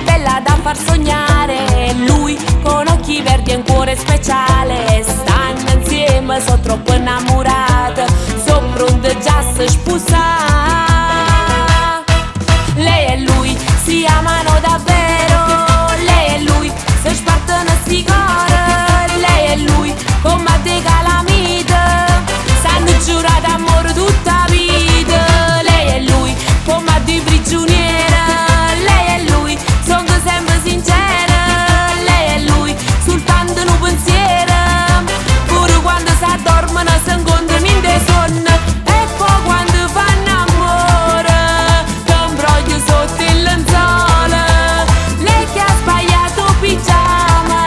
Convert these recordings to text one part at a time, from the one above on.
bella da far sognare, lui con occhi verdi e un cuore speciale. Stanno insieme, sono troppo innamorate, sono pronte già a si sposà. Lei e lui si amano davvero, lei e lui si spartono sti core, lei e lui come dei calamite, s'hanno giurato amore tutta vita, lei e lui come due prigionieri, lei e lui sono sempre sincere, lei e lui soltanto un pensiero, pure quando si addormono si incontrano in sonno, e poi quando fanno amore, ti imbroglio sotto il lenzuolo, lei che ha sbagliato pigiama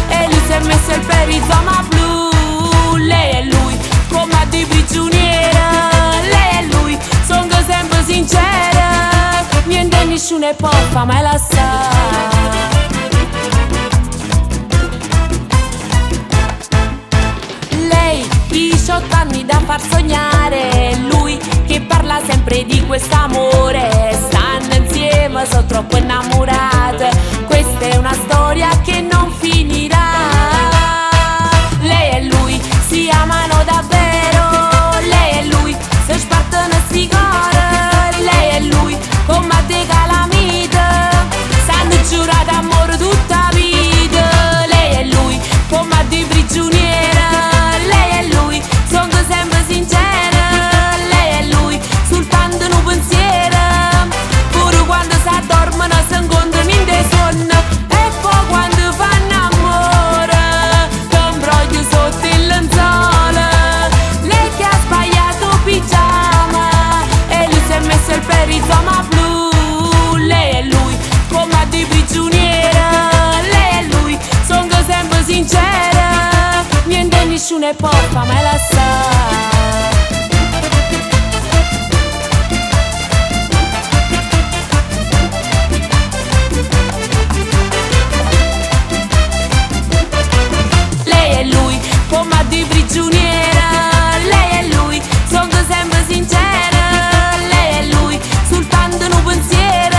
e lui si è messo il perizoma blu, lei e lui come due prigionieri, lei e lui sono sempre sincere, niente nessuno può far mai lasciare. Lei 18 anni da far sognare, lui che parla sempre di quest'amore. Stanno insieme, sono troppo innamorate, questa è una storia che non finirà. Lei e lui si amano davvero, lei e lui si spartono sti core, lei e lui come dei calamite, s'hanno giurato amore tutta vita, lei e lui come due prigionieri, lei e lui sono sempre sincere, lei e lui soltanto un pensiero, pure quando si addormono si incontrano in sonno, e poi quando fanno amore, ti imbroglio sotto il lenzuolo, lei che ha sbagliato pigiama e lui si è messo il perizoma blu, lei e lui come due prigionieri, lei e lui sono sempre sincere, niente nessuno può far mai lasciare. Lei e lui come due prigionieri, lei e lui sono sempre sincere, lei e lui soltanto un pensiero,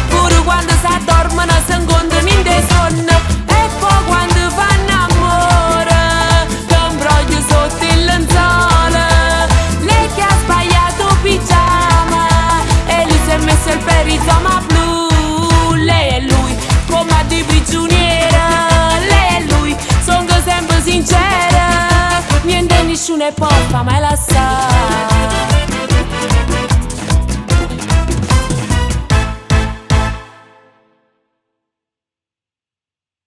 pure quando si addormono si incontrano in sonno, e poi quando fanno amore, ti imbroglio sotto il lenzuolo, lei che ha sbagliato pigiama e lui si è messo il perizoma blu, lei e lui come due prigionieri, lei e lui sono sempre sincere, niente nessuno può far mai lasciare.